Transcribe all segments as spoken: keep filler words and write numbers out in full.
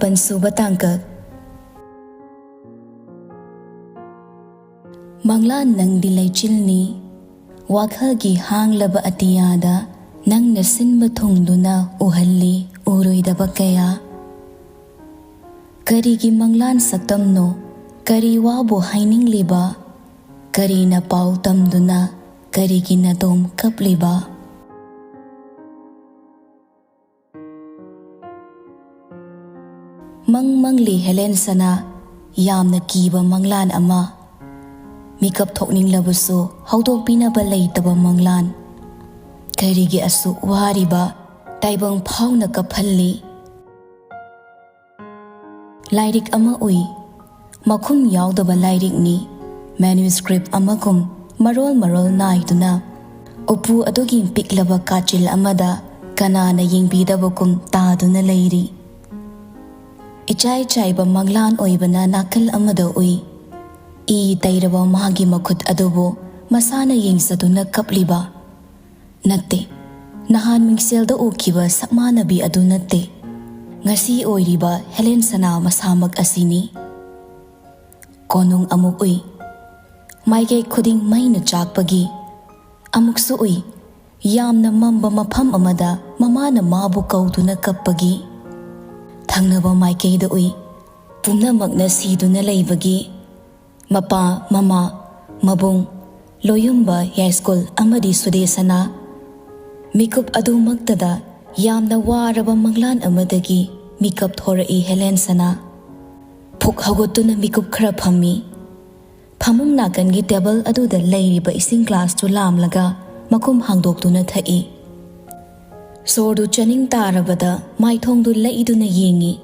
ꯃꯥꯄꯟꯁꯨꯕ ꯇꯥꯡꯀꯛ꯫ ꯃꯪꯂꯥꯟ ꯅꯪꯗꯤ ꯂꯩꯆꯤꯜꯅꯤ, ꯋꯥꯈꯜꯒꯤ ꯍꯥꯡꯂꯕ ꯑꯇꯤꯌꯥꯗ ꯅꯪꯅ ꯁꯤꯟꯕ ꯊꯨꯡꯗꯨꯅ ꯎꯍꯜꯂꯤ ꯎꯔꯣꯏꯗꯕ ꯀꯌꯥ꯫ ꯀꯔꯤꯒꯤ ꯃꯪꯂꯥꯟ ꯁꯛꯇꯝꯅꯣ? ꯀꯔꯤ ꯋꯥꯕꯨ ꯍꯥꯏꯅꯤꯡꯂꯤꯕ? ꯀꯔꯤꯅ ꯄꯥꯎ ꯇꯝꯗꯨꯅ ꯀꯔꯤꯒꯤ ꯅꯥꯇꯣꯝ ꯀꯞꯂꯤꯕ? ꯃꯪ ꯃꯪꯂꯤ ꯍꯦꯂꯦꯟ ꯁꯅꯥ, ꯌꯥꯝꯅ ꯀꯤꯕ ꯃꯪꯂꯥꯟ ꯑꯃ꯫ ꯃꯤꯀꯞ ꯊꯣꯛꯅꯤꯡꯂꯕꯁꯨ ꯍꯧꯗꯣꯛꯄꯤꯅꯕ ꯂꯩꯇꯕ ꯃꯪꯂꯥꯟ꯫ ꯀꯔꯤꯒꯤ ꯑꯁꯨꯛ ꯋꯥꯔꯤꯕ? ꯇꯥꯏꯕꯪ ꯐꯥꯎꯅ ꯀꯞꯍꯜꯂꯤ꯫ ꯂꯥꯏꯔꯤꯛ ꯑꯃ ꯎꯏ꯫ ꯃꯈꯨꯝ ꯌꯥꯎꯗꯕ ꯂꯥꯏꯔꯤꯛꯅꯤ꯫ ꯃꯦꯅꯨꯁꯀ꯭ꯔꯤꯞ ꯑꯃꯒꯨꯝ ꯃꯔꯣꯜ ꯃꯔꯣꯜ ꯅꯥꯏꯗꯨꯅ ꯎꯄꯨ ꯑꯗꯨꯒꯤ ꯄꯤꯛꯂꯕ ꯀꯥꯆꯤꯜ ꯑꯃꯗ ꯀꯅꯥꯅ ꯌꯦꯡꯕꯤꯗꯕꯒꯨꯝ ꯇꯥꯗꯨꯅ ꯂꯩꯔꯤ꯫ ꯏꯆꯥꯏ ꯆꯥꯏꯕ ꯃꯪꯂꯥꯟ ꯑꯣꯏꯕꯅ ꯅꯥꯀꯜ ꯑꯃꯗ ꯎꯏ꯫ ꯏ ꯇꯩꯔꯕ ꯃꯥꯒꯤ ꯃꯈꯨꯠ ꯑꯗꯨꯕꯨ ꯃꯁꯥꯅ ꯌꯦꯡꯖꯗꯨꯅ ꯀꯞꯂꯤꯕ꯫ ꯅꯠꯇꯦ, ꯅꯍꯥꯟ ꯃꯤꯡꯁꯦꯜꯗ ꯎꯈꯤꯕ ꯁꯛꯃꯥꯟꯅꯕꯤ ꯑꯗꯨ ꯅꯠꯇꯦ꯫ ꯉꯁꯤ ꯑꯣꯏꯔꯤꯕ ꯍꯦꯂꯦꯟ ꯁꯅꯥ ꯃꯁꯥꯃꯛ ꯑꯁꯤꯅꯤ꯫ ꯀꯣꯅꯨꯡ ꯑꯃꯨꯛ ꯎꯏ꯫ ꯃꯥꯏꯀꯩ ꯈꯨꯗꯤꯡ ꯃꯩꯅ ꯆꯥꯛꯄꯒꯤ꯫ ꯑꯃꯨꯛꯁꯨ ꯎꯏ, ꯌꯥꯝꯅ ꯃꯝꯕ ꯃꯐꯝ ꯑꯃꯗ ꯃꯃꯥꯅ ꯃꯥꯕꯨ ꯀꯧꯗꯨꯅ ꯀꯞꯄꯒꯤ꯫ ꯊꯪꯅꯕ ꯃꯥꯏꯀꯩꯗ ꯎꯏ, ꯄꯨꯝꯅꯃꯛꯅ ꯁꯤꯗꯨꯅ ꯂꯩꯕꯒꯤ꯫ ꯃꯄꯥ, ꯃꯃꯥ, ꯃꯕꯨꯡ, ꯂꯣꯌꯨꯝꯕ, ꯌꯥꯏꯁ꯭ꯀꯨꯜ ꯑꯃꯗꯤ ꯁꯨꯗꯦꯁꯅꯥ꯫ ꯃꯤꯀꯨꯞ ꯑꯗꯨꯃꯛꯇꯗ ꯌꯥꯝꯅ ꯋꯥꯔꯕ ꯃꯪꯂꯥꯟ ꯑꯃꯗꯒꯤ ꯃꯤꯀꯞ ꯊꯣꯔꯛꯏ ꯍꯦꯂꯦꯟ ꯁꯅꯥ꯫ ꯐꯨꯛ ꯍꯧꯒꯠꯇꯨꯅ ꯃꯤꯀꯨꯞ ꯈꯔ ꯐꯝꯃꯤ꯫ ꯐꯃꯨꯡ ꯅꯥꯀꯟꯒꯤ ꯇꯦꯕꯜ ꯑꯗꯨꯗ ꯂꯩꯔꯤꯕ ꯏꯁꯤꯡ ꯒ꯭ꯂꯥꯁꯇꯨ ꯂꯥꯝꯂꯒ ꯃꯈꯨꯝ ꯍꯥꯡꯗꯣꯛꯇꯨꯅ ꯊꯛꯏ꯫ ꯁꯣꯔꯗꯨ ꯆꯥꯅꯤꯡ ꯇꯥꯔꯕꯗ ꯃꯥꯏꯊꯣꯡꯗꯨ ꯂꯩꯗꯨꯅ ꯌꯦꯡꯏ꯫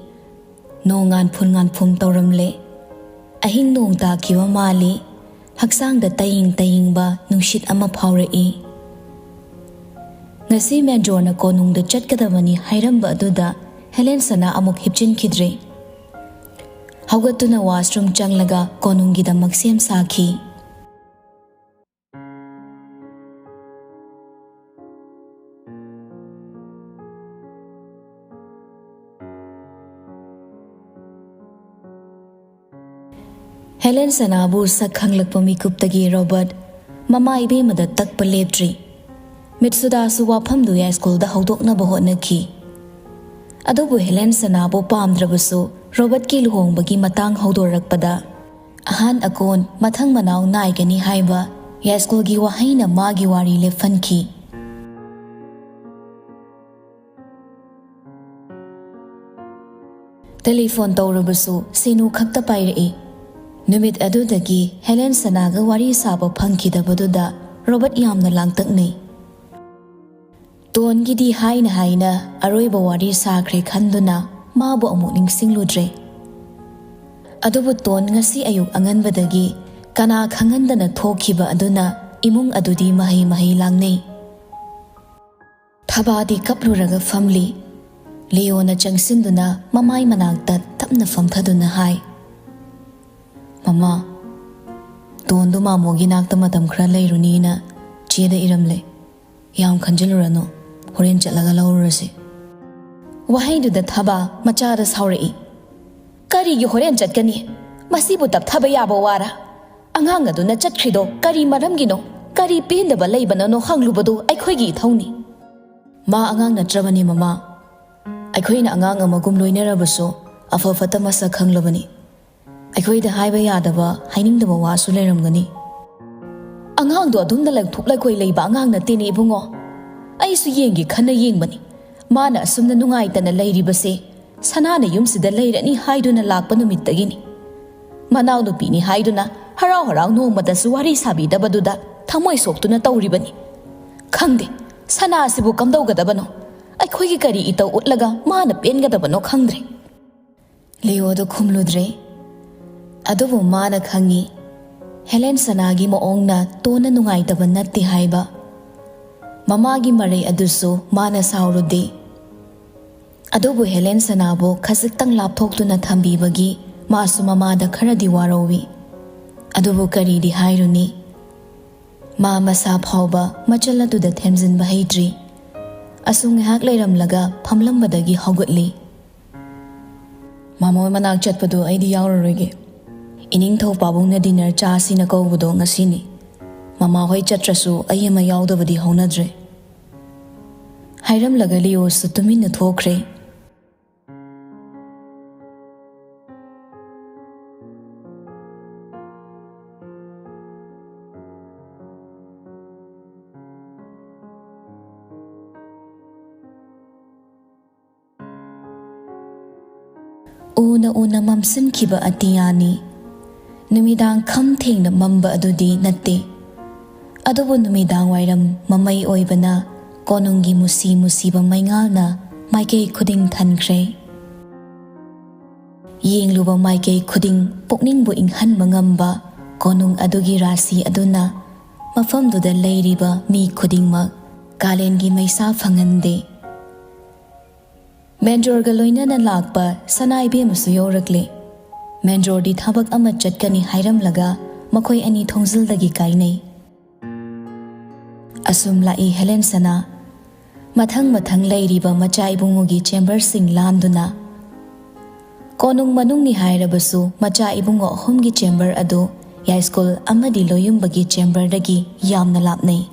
ꯅꯣꯡ ꯉꯥꯟꯐꯨꯟ ꯉꯥꯟꯐꯨꯝ ꯇꯧꯔꯝꯂꯦ꯫ ꯑꯍꯤꯡ ꯅꯣꯡ ꯇꯥꯈꯤꯕ ꯃꯥꯜꯂꯤ꯫ ꯍꯛꯆꯥꯡꯗ ꯇꯌꯤꯡ ꯇꯌꯤꯡꯕ ꯅꯨꯡꯁꯤꯠ ꯑꯃ ꯐꯥꯎꯔꯛꯏ꯫ ꯉꯁꯤ ꯃꯦꯟꯖꯣꯔꯅ ꯀꯣꯅꯨꯡꯗ ꯆꯠꯀꯗꯕꯅꯤ ꯍꯥꯏꯔꯝꯕ ꯑꯗꯨꯗ ꯍꯦꯂꯦꯟ ꯁꯅꯥ ꯑꯃꯨꯛ ꯍꯤꯞꯆꯤꯟꯈꯤꯗ꯭ꯔꯦ꯫ ꯍꯧꯒꯠꯇꯨꯅ ꯋꯥꯁꯔꯨꯝ ꯆꯪꯂꯒ ꯀꯣꯅꯨꯡꯒꯤꯗꯃꯛ ꯁꯦꯝ ꯁꯥꯈꯤ꯫ ꯍꯦꯂꯦꯟ ꯁꯅꯥꯕꯨ ꯁꯛ ꯈꯪꯂꯛꯄ ꯃꯤꯀꯨꯞꯇꯒꯤ ꯔꯣꯕꯔꯠ ꯃꯃꯥ ꯏꯕꯦꯝꯃꯗ ꯇꯛꯄ ꯂꯦꯞꯇ꯭ꯔꯤ꯫ ꯃꯤꯠꯁꯨꯗꯥꯁꯨ ꯋꯥꯐꯝꯗꯨ ꯌꯥꯏꯁ꯭ꯀꯨꯜꯗ ꯍꯧꯗꯣꯛꯅꯕ ꯍꯣꯠꯅꯈꯤ꯫ ꯑꯗꯨꯕꯨ ꯍꯦꯂꯦꯟ ꯁꯅꯥꯕꯨ ꯄꯥꯝꯗ꯭ꯔꯕꯁꯨ ꯔꯣꯕꯔꯠꯀꯤ ꯂꯨꯍꯣꯡꯕꯒꯤ ꯃꯇꯥꯡ ꯍꯧꯗꯣꯔꯛꯄꯗ ꯑꯍꯥꯟ ꯑꯀꯣꯟ ꯃꯊꯪ ꯃꯅꯥꯎ ꯅꯥꯏꯒꯅꯤ ꯍꯥꯏꯕ ꯌꯥꯏꯁ꯭ꯀꯨꯜꯒꯤ ꯋꯥꯍꯩꯅ ꯃꯥꯒꯤ ꯋꯥꯔꯤ ꯂꯦꯞꯍꯟꯈꯤ꯫ ꯇꯦꯂꯤꯐꯣꯟ ꯇꯧꯔꯕꯁꯨ ꯁꯦꯅꯨ ꯈꯛꯇ ꯄꯥꯏꯔꯛꯏ꯫ ꯅꯨꯃꯤꯠ ꯑꯗꯨꯗꯒꯤ ꯍꯦꯂꯦꯟ ꯁꯅꯥꯒ ꯋꯥꯔꯤ ꯁꯥꯕ ꯐꯪꯈꯤꯗꯕꯗꯨꯗ ꯔꯣꯕꯔꯠ ꯌꯥꯝꯅ ꯂꯥꯡꯇꯛꯅꯩ꯫ ꯇꯣꯟꯒꯤꯗꯤ ꯍꯥꯏꯅ ꯍꯥꯏꯅ ꯑꯔꯣꯏꯕ ꯋꯥꯔꯤ ꯁꯥꯈ꯭ꯔꯦ ꯈꯟꯗꯨꯅ ꯃꯥꯕꯨ ꯑꯃꯨꯛ ꯅꯤꯡꯁꯤꯡꯂꯨꯗ꯭ꯔꯦ꯫ ꯑꯗꯨꯕꯨ ꯇꯣꯟ ꯉꯁꯤ ꯑꯌꯨꯛ ꯑꯉꯟꯕꯗꯒꯤ ꯀꯅꯥ ꯈꯪꯍꯟꯗꯅ ꯊꯣꯛꯈꯤꯕ ꯑꯗꯨꯅ ꯏꯃꯨꯡ ꯑꯗꯨꯗꯤ ꯃꯍꯩ ꯃꯍꯩ ꯂꯥꯡꯅꯩ꯫ ꯊꯕꯥꯗꯤ ꯀꯞꯂꯨꯔꯒ ꯐꯝꯂꯤ꯫ ꯂꯤꯌꯣꯅ ꯆꯪꯁꯤꯟꯗꯨꯅ ꯃꯃꯥꯏ ꯃꯅꯥꯛꯇ ꯇꯞꯅ ꯐꯝꯊꯗꯨꯅ ꯍꯥꯏ, "ꯃꯃꯥ, ꯇꯣꯟꯗꯨ ꯃꯥꯃꯣꯒꯤ ꯅꯥꯛꯇ ꯃꯇꯝ ꯈꯔ ꯂꯩꯔꯨꯅꯤꯅ ꯆꯦꯗ ꯏꯔꯝꯂꯦ꯫ ꯌꯥꯝ ꯈꯟꯖꯤꯜꯂꯨꯔꯅꯨ, ꯍꯣꯔꯦꯟ ꯆꯠꯂꯒ ꯂꯧꯔꯨꯔꯁꯤ꯫" ꯋꯥꯍꯩꯗꯨꯗ ꯊꯕꯥ ꯃꯆꯥꯗ ꯁꯥꯎꯔꯛꯏ, "ꯀꯔꯤꯒꯤ ꯍꯣꯔꯦꯟ ꯆꯠꯀꯅꯤ? ꯃꯁꯤꯕꯨ ꯇꯞꯊꯕ ꯌꯥꯕ ꯋꯥꯔ? ꯑꯉꯥꯡ ꯑꯗꯨꯅ ꯆꯠꯈ꯭ꯔꯤꯗꯣ ꯀꯔꯤ ꯃꯔꯝꯒꯤꯅꯣ? ꯀꯔꯤ ꯄꯦꯟꯗꯕ ꯂꯩꯕꯅꯣ ꯍꯪꯂꯨꯕꯗꯨ ꯑꯩꯈꯣꯏꯒꯤ ꯏꯊꯧꯅꯤ꯫" "ꯃꯥ ꯑꯉꯥꯡ ꯅꯠꯇ꯭ꯔꯕꯅꯤ, ꯃꯃꯥ꯫ ꯑꯩꯈꯣꯏꯅ ꯑꯉꯥꯡ ꯑꯃꯒꯨꯝ ꯂꯣꯏꯅꯔꯕꯁꯨ ꯑꯐ ꯐꯠꯇ ꯃꯁꯛ ꯈꯪꯂꯕꯅꯤ꯫ ꯑꯩꯈꯣꯏꯗ ꯍꯥꯏꯕ ꯌꯥꯗꯕ, ꯍꯥꯏꯅꯤꯡꯗꯕ ꯋꯥꯁꯨ ꯂꯩꯔꯝꯒꯅꯤ꯫" "ꯑꯉꯥꯡꯗꯣ ꯑꯗꯨꯝꯅ ꯂꯪꯊꯣꯛ ꯂꯩꯈꯣꯏ ꯂꯩꯕ ꯑꯉꯥꯡ ꯅꯠꯇꯦꯅꯦ ꯏꯕꯨꯡꯉꯣ꯫ ꯑꯩꯁꯨ ꯌꯦꯡꯒꯦ ꯈꯟꯅ ꯌꯦꯡꯕꯅꯤ꯫ ꯃꯥꯅ ꯑꯁꯨꯝꯅ ꯅꯨꯡꯉꯥꯏꯇꯅ ꯂꯩꯔꯤꯕꯁꯦ ꯁꯅꯥꯅ ꯌꯨꯝꯁꯤꯗ ꯂꯩꯔꯅꯤ ꯍꯥꯏꯗꯨꯅ ꯂꯥꯛꯄ ꯅꯨꯃꯤꯠꯇꯒꯤꯅꯤ꯫ ꯃꯅꯥꯎꯅꯨꯄꯤꯅꯤ ꯍꯥꯏꯗꯨꯅ ꯍꯔꯥꯎ ꯍꯔꯥꯎ ꯅꯣꯡꯃꯇꯁꯨ ꯋꯥꯔꯤ ꯁꯥꯕꯤꯗꯕꯗꯨꯗ ꯊꯃꯣꯏ ꯁꯣꯛꯇꯨꯅ ꯇꯧꯔꯤꯕꯅꯤ꯫ ꯈꯪꯗꯦ, ꯁꯅꯥꯁꯤꯕꯨ ꯀꯝꯗꯧꯒꯗꯕꯅꯣ? ꯑꯩꯈꯣꯏꯒꯤ ꯀꯔꯤ ꯏꯇꯧ ꯎꯠꯂꯒ ꯃꯥꯅ ꯄꯦꯟꯒꯗꯕꯅꯣ ꯈꯪꯗ꯭ꯔꯦ꯫" ꯂꯤꯌꯣꯗꯣ ꯈꯨꯝꯂꯨꯗ꯭ꯔꯦ꯫ ꯑꯗꯨꯕꯨ ꯃꯥꯅ ꯈꯪꯏ, ꯍꯦꯂꯦꯟ ꯁꯅꯥꯒꯤ ꯃꯑꯣꯡꯅ ꯇꯣꯟꯅ ꯅꯨꯡꯉꯥꯏꯇꯕ ꯅꯠꯇꯦ ꯍꯥꯏꯕ꯫ ꯃꯃꯥꯒꯤ ꯃꯔꯩ ꯑꯗꯨꯁꯨ ꯃꯥꯅ ꯁꯥꯎꯔꯨꯗꯦ꯫ ꯑꯗꯨꯕꯨ ꯍꯦꯂꯦꯟ ꯁꯅꯥꯕꯨ ꯈꯖꯤꯛꯇꯪ ꯂꯥꯞꯊꯣꯛꯇꯨꯅ ꯊꯝꯕꯤꯕꯒꯤ ꯃꯥꯁꯨ ꯃꯃꯥꯗ ꯈꯔꯗꯤ ꯋꯥꯔꯧꯏ꯫ ꯑꯗꯨꯕꯨ ꯀꯔꯤꯗꯤ ꯍꯥꯏꯔꯨꯅꯤ? ꯃꯥ ꯃꯁꯥ ꯐꯥꯎꯕ ꯃꯆꯜ ꯑꯗꯨꯗ ꯊꯦꯝꯖꯤꯟꯕ ꯍꯩꯇ꯭ꯔꯤ꯫ ꯑꯁꯨꯝ ꯉꯥꯏꯍꯥꯛ ꯂꯩꯔꯝꯂꯒ ꯐꯝꯂꯝꯕꯗꯒꯤ ꯍꯧꯒꯠꯂꯤ꯫ "ꯃꯥꯃꯣ ꯃꯅꯥꯛ ꯆꯠꯄꯗꯨ ꯑꯩꯗꯤ ꯌꯥꯎꯔꯔꯣꯏꯒꯦ꯫ "ꯏꯅꯤꯡꯊꯧ ꯄꯥꯕꯨꯡꯅ ꯗꯤꯅꯔ ꯆꯥꯁꯤꯅ ꯀꯧꯕꯗꯣ ꯉꯁꯤꯅꯤ꯫ ꯃꯃꯥꯍꯣꯏ ꯆꯠꯇ꯭ꯔꯁꯨ ꯑꯩ ꯑꯃ ꯌꯥꯎꯗꯕꯗꯤ ꯍꯧꯅꯗ꯭ꯔꯦ," ꯍꯥꯏꯔꯝꯂꯒ ꯂꯤꯑꯣꯁꯨ ꯇꯨꯃꯤꯟꯅ ꯊꯣꯛꯈ꯭ꯔꯦ꯫ ꯎꯅ ꯎꯅ ꯃꯝꯁꯤꯟꯈꯤꯕ ꯑꯇꯤꯌꯥꯅꯤ꯫ ꯅꯨꯃꯤꯗꯥꯡ ꯈꯝ ꯊꯦꯡꯅ ꯃꯝꯕ ꯑꯗꯨꯗꯤ ꯅꯠꯇꯦ꯫ ꯑꯗꯨꯕꯨ ꯅꯨꯃꯤꯗꯥꯡ ꯋꯥꯏꯔꯝ ꯃꯃꯩ ꯑꯣꯏꯕꯅ ꯀꯣꯅꯨꯡꯒꯤ ꯃꯨꯁꯤ ꯃꯨꯁꯤꯕ ꯃꯩꯉꯥꯜꯅ ꯃꯥꯏꯀꯩ ꯈꯨꯗꯤꯡ ꯊꯟꯈ꯭ꯔꯦ꯫ ꯌꯦꯡꯂꯨꯕ ꯃꯥꯏꯀꯩ ꯈꯨꯗꯤꯡ ꯄꯨꯛꯅꯤꯡꯕꯨ ꯏꯪꯍꯟꯕ ꯉꯝꯕ ꯀꯣꯅꯨꯡ ꯑꯗꯨꯒꯤ ꯔꯥꯁꯤ ꯑꯗꯨꯅ ꯃꯐꯝꯗꯨꯗ ꯂꯩꯔꯤꯕ ꯃꯤ ꯈꯨꯗꯤꯡꯃꯛ ꯀꯥꯂꯦꯟꯒꯤ ꯃꯩꯁꯥ ꯐꯪꯍꯟꯗꯦ꯫ ꯃꯦꯟꯖꯣꯔꯒ ꯂꯣꯏꯅꯅ ꯂꯥꯛꯄ ꯁꯅꯥ ꯏꯕꯦꯝꯃꯁꯨ ꯌꯧꯔꯛꯂꯦ꯫ ꯃꯦꯟꯖꯣꯔꯗꯤ ꯊꯕꯛ ꯑꯃ ꯆꯠꯀꯅꯤ ꯍꯥꯏꯔꯝꯂꯒ ꯃꯈꯣꯏ ꯑꯅꯤ ꯊꯣꯡꯖꯤꯜꯗꯒꯤ ꯀꯥꯏꯅꯩ꯫ ꯑꯁꯨꯝ ꯂꯥꯛꯏ ꯍꯦꯂꯦꯟ ꯁꯅꯥ꯫ ꯃꯊꯪ ꯃꯊꯪ ꯂꯩꯔꯤꯕ ꯃꯆꯥ ꯏꯕꯨꯡꯉꯣꯒꯤ ꯆꯦꯝꯕꯔꯁꯤꯡ ꯂꯥꯟꯗꯨꯅ꯫ ꯀꯣꯅꯨꯡ ꯃꯅꯨꯡꯅꯤ ꯍꯥꯏꯔꯕꯁꯨ ꯃꯆꯥ ꯏꯕꯨꯡꯉꯣ ꯑꯍꯨꯝꯒꯤ ꯆꯦꯝꯕꯔ ꯑꯗꯨ ꯌꯥꯏꯁ꯭ꯀꯨꯜ ꯑꯃꯗꯤ ꯂꯣꯌꯨꯝꯕꯒꯤ ꯆꯦꯝꯕꯔꯗꯒꯤ ꯌꯥꯝꯅ ꯂꯥꯞꯅꯩ꯫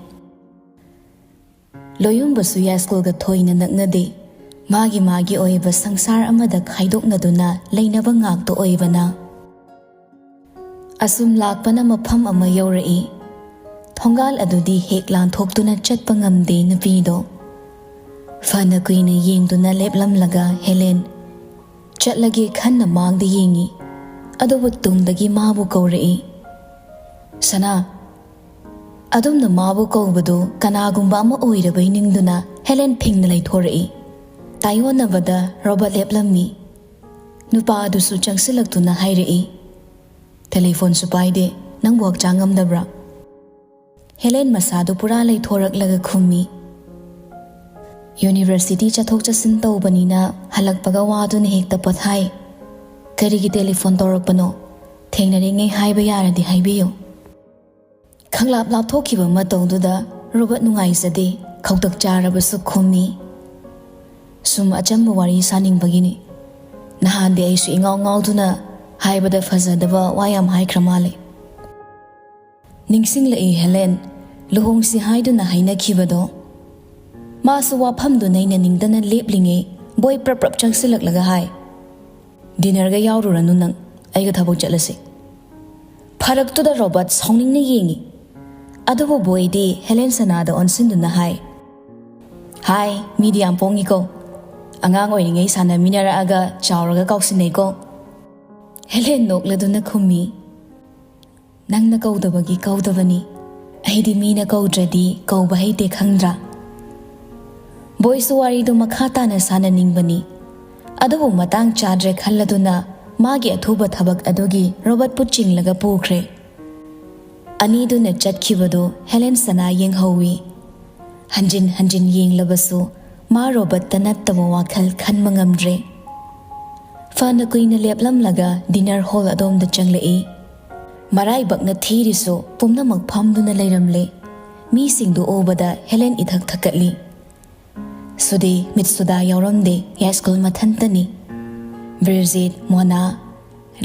ꯂꯣꯌꯨꯝꯕꯁꯨ ꯌꯥꯏꯁ꯭ꯀꯨꯜꯒ ꯊꯣꯏꯅ ꯅꯛꯅꯗꯦ꯫ ꯃꯥꯒꯤ ꯃꯥꯒꯤ ꯑꯣꯏꯕ ꯁꯪꯁꯥꯔ ꯑꯃꯗ ꯈꯥꯏꯗꯣꯛꯅꯗꯨꯅ ꯂꯩꯅꯕ ꯉꯥꯛꯇ ꯑꯣꯏꯕꯅ꯫ ꯑꯁꯨꯝ ꯂꯥꯛꯄꯅ ꯃꯐꯝ ꯑꯃ ꯌꯧꯔꯛꯏ꯫ ꯊꯣꯡꯒꯥꯜ ꯑꯗꯨꯗꯤ ꯍꯦꯛ ꯂꯥꯟꯊꯣꯛꯇꯨꯅ ꯆꯠꯄ ꯉꯝꯗꯦ ꯅꯨꯄꯤꯗꯣ꯫ ꯐꯅ ꯀꯨꯏꯅ ꯌꯦꯡꯗꯨꯅ ꯂꯦꯞꯂꯝꯂꯒ ꯍꯦꯂꯦꯟ ꯆꯠꯂꯒꯦ ꯈꯟꯅ ꯃꯥꯡꯗ ꯌꯦꯡꯉꯤ꯫ ꯑꯗꯨꯕꯨ ꯇꯨꯡꯗꯒꯤ ꯃꯥꯕꯨ ꯀꯧꯔꯛꯏ꯫ "ꯁꯅꯥ!" ꯑꯗꯨꯝꯅ ꯃꯥꯕꯨ ꯀꯧꯕꯗꯨ ꯀꯅꯥꯒꯨꯝꯕ ꯑꯃ ꯑꯣꯏꯔꯕꯩ ꯅꯤꯡꯗꯨꯅ ꯍꯦꯂꯦꯟ ꯐꯤꯡꯅ ꯂꯩꯊꯣꯔꯛꯏ꯫ ꯇꯥꯏꯑꯣꯟꯅꯕꯗ ꯔꯣꯕꯥꯔꯠ ꯂꯦꯞꯂꯝꯃꯤ꯫ ꯅꯨꯄꯥ ꯑꯗꯨꯁꯨ ꯆꯪꯁꯤꯜꯂꯛꯇꯨꯅ ꯍꯥꯏꯔꯛꯏ, "ꯇꯦꯂꯤꯐꯣꯟꯁꯨ ꯄꯥꯏꯗꯦ, ꯅꯪꯕꯨ ꯍꯛꯆꯥꯡ ꯉꯝꯗꯕ꯭ꯔꯥ?" ꯍꯦꯂꯦꯟ ꯃꯁꯥꯗꯨ ꯄꯨꯔꯥ ꯂꯩꯊꯣꯔꯛꯂꯒ ꯈꯨꯝꯃꯤ, "ꯌꯨꯅꯤꯚꯔꯁꯤꯇꯤ ꯆꯠꯊꯣꯛ ꯆꯠꯁꯤꯟ ꯇꯧꯕꯅꯤꯅ ꯍꯜꯂꯛꯄꯒ ꯋꯥꯗꯨꯅ ꯍꯦꯛꯇ ꯄꯣꯊꯥꯏ꯫ ꯀꯔꯤꯒꯤ ꯇꯦꯂꯤꯐꯣꯟ ꯇꯧꯔꯛꯄꯅꯣ? ꯊꯦꯡꯅꯔꯤꯉꯩ ꯍꯥꯏꯕ ꯌꯥꯔꯗꯤ ꯍꯥꯏꯕꯤꯌꯨ꯫" ꯈꯪꯂꯥꯞ ꯂꯥꯞꯊꯣꯛꯈꯤꯕ ꯃꯇꯧꯗꯨꯗ ꯔꯣꯕꯥꯔꯠ ꯅꯨꯡꯉꯥꯏꯖꯗꯦ, ꯈꯧꯇꯛ ꯆꯥꯔꯕꯁꯨ ꯈꯨꯝꯃꯤ, "ꯁꯨꯝ ꯑꯆꯝꯕ ꯋꯥꯔꯤ ꯁꯥꯅꯤꯡꯕꯒꯤꯅꯤ꯫ ꯅꯍꯥꯟꯗꯤ ꯑꯩꯁꯨ ꯏꯉꯥꯎ ꯉꯥꯎꯗꯨꯅ ꯍꯥꯏꯕꯗ ꯐꯖꯗꯕ ꯋꯥ ꯌꯥꯝ ꯍꯥꯏꯈ꯭ꯔ ꯃꯥꯜꯂꯦ꯫ ꯅꯤꯡꯁꯤꯡꯂꯛꯏ ꯍꯦꯂꯦꯟ, ꯂꯨꯍꯣꯡꯁꯤ ꯍꯥꯏꯗꯨꯅ ꯍꯥꯏꯅꯈꯤꯕꯗꯣ꯫ ꯃꯥꯁꯨ ꯋꯥꯐꯝꯗꯨ ꯅꯩꯅꯅꯤꯡꯗꯅ ꯂꯦꯞꯂꯤꯉꯩ ꯕꯣꯏ ꯄ꯭ꯔꯞ ꯄ꯭ꯔꯞ ꯆꯪꯁꯤꯜꯂꯛꯂꯒ ꯍꯥꯏ, "ꯗꯤꯅꯔꯒ ꯌꯥꯎꯔꯨꯔꯅꯨ ꯅꯪ, ꯑꯩꯒ ꯊꯕꯛ ꯆꯠꯂꯁꯤ꯫" ꯐꯔꯛꯇꯨꯗ ꯔꯣꯕꯔꯠ ꯁꯥꯎꯅꯤꯡꯅ ꯌꯦꯡꯉꯤ꯫ ꯑꯗꯨꯕꯨ ꯕꯣꯏꯗꯤ ꯍꯦꯂꯦꯟ ꯁꯅꯥꯗ ꯑꯣꯟꯁꯤꯟꯗꯨꯅ ꯍꯥꯏ, "ꯍꯥꯏ, ꯃꯤꯗꯤ ꯌꯥꯝ ꯄꯣꯡꯉꯤꯀꯣ꯫ ꯑꯉꯥꯡ ꯑꯣꯏꯔꯤꯉꯩ ꯁꯥꯟꯅꯃꯤꯟꯅꯔꯛꯑꯒ ꯆꯥꯎꯔꯒ ꯀꯥꯎꯁꯤꯟꯅꯩꯀꯣ꯫" ꯍꯦꯂꯦꯟ ꯅꯣꯛꯂꯗꯨꯅ ꯈꯨꯝꯃꯤ, "ꯅꯪꯅ ꯀꯧꯗꯕꯒꯤ ꯀꯧꯗꯕꯅꯤ꯫ ꯑꯩꯗꯤ ꯃꯤꯅ ꯀꯧꯗ꯭ꯔꯗꯤ ꯀꯧꯕ ꯍꯩꯇꯦ ꯈꯪꯗ꯭ꯔꯥ?" ꯕꯣꯏꯁꯨ ꯋꯥꯔꯤꯗꯨ ꯃꯈꯥ ꯇꯥꯅ ꯁꯥꯟꯅꯅꯤꯡꯕꯅꯤ꯫ ꯑꯗꯨꯕꯨ ꯃꯇꯥꯡ ꯆꯥꯗ꯭ꯔꯦ ꯈꯜꯂꯗꯨꯅ ꯃꯥꯒꯤ ꯑꯊꯨꯕ ꯊꯕꯛ ꯑꯗꯨꯒꯤ ꯔꯣꯕꯔꯠꯄꯨ ꯆꯤꯡꯂꯒ ꯄꯨꯈ꯭ꯔꯦ꯫ ꯑꯅꯤꯗꯨꯅ ꯆꯠꯈꯤꯕꯗꯨ ꯍꯦꯂꯦꯟ ꯁꯅꯥ ꯌꯦꯡꯍꯧꯏ꯫ ꯍꯟꯖꯤꯟ ꯍꯟꯖꯤꯟ ꯌꯦꯡꯂꯕꯁꯨ ꯃꯥ ꯔꯣꯕꯔꯠꯇ ꯅꯠꯇꯕ ꯋꯥꯈꯜ ꯈꯟꯕ ꯉꯝꯗ꯭ꯔꯦ꯫ ꯐꯅ ꯀꯨꯏꯅ ꯂꯦꯞꯂꯝꯂꯒ ꯗꯤꯅꯔ ꯍꯣꯜ ꯑꯗꯣꯝꯗ ꯆꯪꯂꯛꯏ꯫ ꯃꯔꯥꯏꯕꯛꯅ ꯊꯤꯔꯤꯁꯨ ꯄꯨꯝꯅꯃꯛ ꯐꯝꯗꯨꯅ ꯂꯩꯔꯝꯂꯦ꯫ ꯃꯤꯁꯤꯡꯗꯨ ꯎꯕꯗ ꯍꯦꯂꯦꯟ ꯏꯊꯛ ꯊꯛꯀꯠꯂꯤ꯫ ꯁꯨꯗꯤ ꯃꯤꯠꯁꯨꯗꯥ ꯌꯥꯎꯔꯝꯗꯦ, ꯌꯥꯏꯁ꯭ꯀꯨꯜ ꯃꯊꯟꯇꯅꯤ꯫ ꯕ꯭ꯔꯤꯖꯤꯠ, ꯃꯣꯅꯥ,